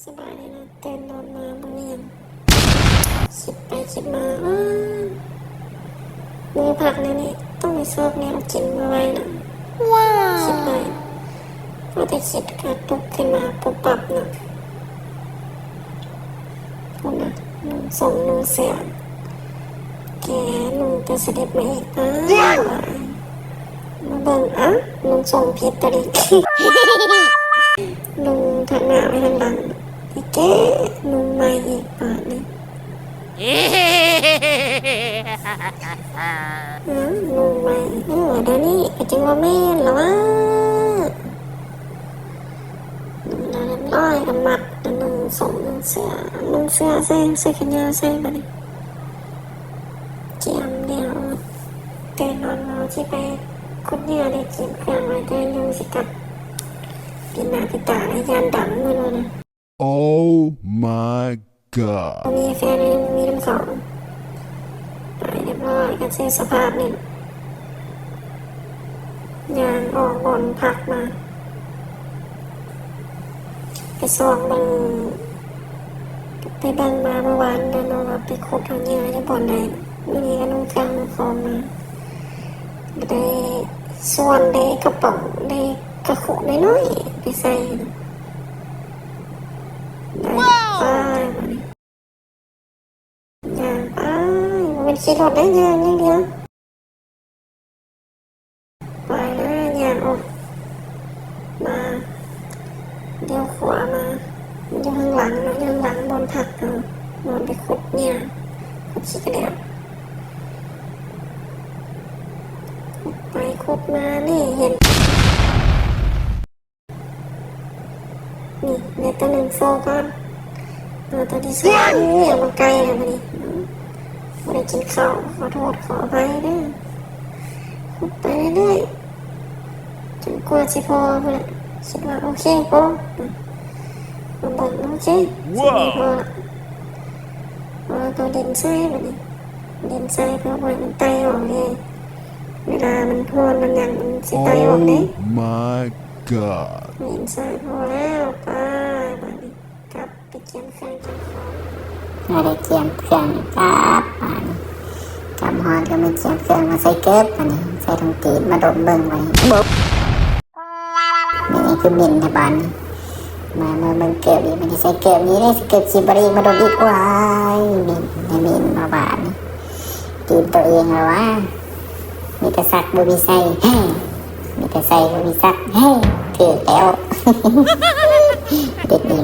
ສະບາຍດີເນາະ ຕື່ນນອນມາບໍ່ມີຫຍັງ ຄິດໄປຄິດມາ ເອີ ມື້ພັກແນວນີ້ຕ້ອງໄດ້ຊອກແນວກິນໄວໆນະ. ຄິດໄປ ພໍແຕ່ຄິດກະຕຸກຂຶ້ນມາປຸບປັບເນາະ. ພຸ້ນນະ ນຸ່ງສົ້ງນຸ່ງເສື້ອ ແກນຸ່ງແຕ່ສະເດັດມາອີກ. ອ້າວ ມາເບິ່ງ ອ້າວ ນຸ່ງສົ້ງຜິດຕົວນີ້ ນຸ່ງທາງໜ້າໄວ້ທາງຫຼັງ ແກນຸ່ງໃໝ່ອີກບາດນີ້. ອ້າວ ນຸ່ງໃໝ່ ເອີ ດຽວນີ້ກະຈຶ່ງວ່າແມ່ນລະຫວາ. ນຸ່ງແລ້ວຮຽບຮ້ອຍ ກະມັດ ກະນຸ່ງສົ້ງນຸ່ງເສື້ອ ນຸ່ງເສື້ອໃສ່ ໃສ່ແຂນຍາວໃສ່ບາດນີ້. ກຽມແລ້ວ ຕື່ນນອນມາຊິໄປຂຸດເຫຍື່ອ ໄດ້ກຽມເຄື່ອງໄວ້ ແຕ່ຍັງຊິກັບ ປີໜ້າປີຕາ ແລ້ວຢ້ານດຳມື້ນັ້ນນະ. Oh my god ບໍ່ມີແຟນ ມີນຳສອງ ຕາຍຮຽບຮ້ອຍ ກະເສຍສະພາບນີ້ ຍ່າງອອກບ່ອນພັກມາ ໄປຊອກເບິ່ງ ໄປເບິ່ງມາເມື່ອວານນີ້ເນາະ ວ່າໄປຂຸດເຫຍື່ອຢູ່ບ່ອນໃດ. ມື້ນີ້ກະນຸ່ງເຄື່ອງນຸ່ງຂອງມາ ໄດ້ສ່ວນ ໄດ້ກະເປົາ ໄດ້ກະຄຸນ້ອຍໆໄປໃສ່ ໄດ້ ວ້າວ ໄປ ຍ່າງໄປ ບໍ່ແມ່ນຂີ່ລົດໄດ້ ຍ່າງຢ່າງດຽວ. ໄປນະ ຍ່າງອອກມາ ລ້ຽວຂວາມາ ມັນຢູ່ທາງຫຼັງເນາະ ຢູ່ທາງຫຼັງບ່ອນພັກເຮົາ ບ່ອນໄປຂຸດເຫຍື່ອ ຂຸດຂີ້ກະເດືອກ ຂຸດໄປຂຸດມານີ້ເຫັນ ນີ້ ໄດ້ຕົວໜຶ່ງໂຊກ່ອນ ເອົາຕົວທີ່ສອງ ເອີ ເອົາມາໄກແລ້ວບາດນີ້ ບໍ່ໄດ້ກິນເຂົ້າ ຂໍໂທດຂໍອະໄພເດີ. ຂຸດໄປເລື້ອຍໆ ຈົນກວ່າຊິພໍພຸ້ນລະ ຄິດວ່າໂອເຄພໍ ມາເບິ່ງ ໂອເຄ ຊິບໍ່ພໍລະ ເອົາໂຕເດັ່ນໃສ່ບາດນີ້ ເດັ່ນໃສ່ເພື່ອບໍ່ໃຫ້ມັນໄຕ່ອອກເດ້ ເວລາມັນຮ້ອນມັນຫຍັງ ມັນຊິໄຕ່ອອກເດ້. Oh my god ເດັ່ນໃສ່ພໍແລ້ວ ໄປ ບາດນີ້ ກັບ ໄປກຽມເຄື່ອງກຽມຂອງ ໄດ້ກຽມເຄື່ອງກັບ ບາດນີ້ ກັບຮອດກະມາກຽມເຄື່ອງ ມາໃສ່ເກີບ ບາດນີ້ ໃສ່ຖົງຕີນ ມາດົມເບິ່ງ ບາດນີ້ ໂບະ ແມ່ນຫຍັງຄືເໝັນແທ້ບາດນີ້ ມາ ມາເບິ່ງເກີບອີກ ບາດນີ້ໃສ່ເກີບນີ້ເດ້ ໃສ່ເກີບສີບໍລິກ ມາດົມອີກ ວ້າຍ ເໝັນ ເໝັນ ເໝັນ ບາດນີ້ ຕີນໂຕເອງລະຫວາ ມີແຕ່ຊັກບໍ່ມີໃສ່ ແຮ ມີແຕ່ໃສ່ບໍ່ມີຊັກ ແຮ ຖືກແລ້ວ ເດັດເອງ